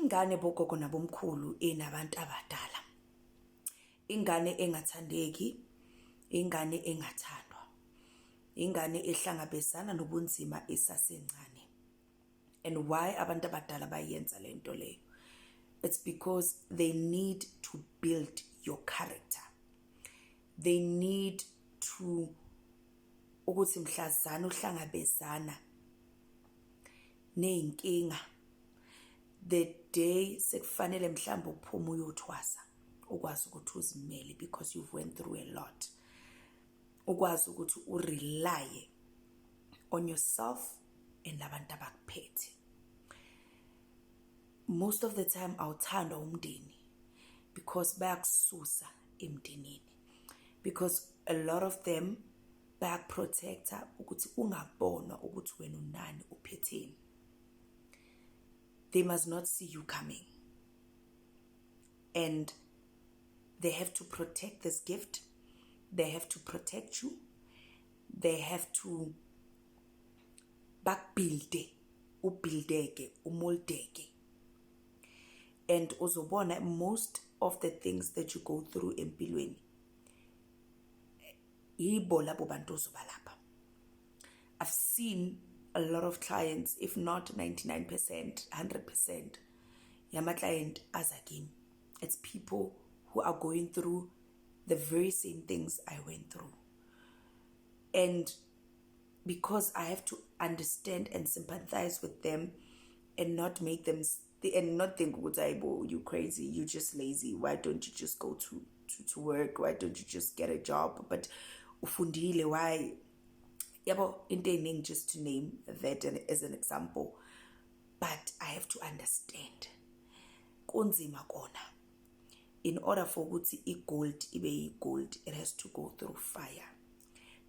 ingane bogogo nabomkhulu enabantu abadala, ingane engathandeki, ingane engathandwa, ingane ehlangabezana nobunzima isasencane. And why abantu abadala bayenza lento leyo? It's because they need to build your character. They need to ukuthi mhlazana uhlangabezana neyinkinga, the day sekufanele mhlawumbe uphuma uyothwasa, ukwazi ukuthi uzimele because you've went through a lot. Ukwazi ukuthi urely on yourself and abantu abakuphethe. Most of the time awuthandwa umndeni because bayakususa emndenini, because a lot of them bayakuprotecta ukuthi ungabonwa ukuthi wena unani uphetheni. They must not see you coming, and they have to protect this gift. They have to protect you. They have to bakbuilde, ubuildeke, umoldeke. And uzobona most of the things that you go through empilweni, yibo labo bantu ozoba lapha. I've seen a lot of clients, if not 99%, 100%, yama client azakimi. It's people who are going through the very same things I went through. And because I have to understand and sympathize with them and not make them and not think, you crazy, you just lazy, why don't you just go to work, why don't you just get a job, but ufundile, why yabo into, just to name that as an example. But I have to understand kunzima kona. In order for ukuthi igold ibe gold, it has to go through fire.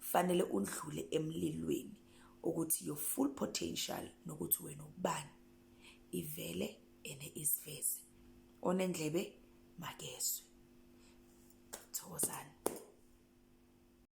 Fanele undlule emlilweni ukuthi your full potential nokuthi wena ubani ivele ene isiveze. Onendlebe makezwe.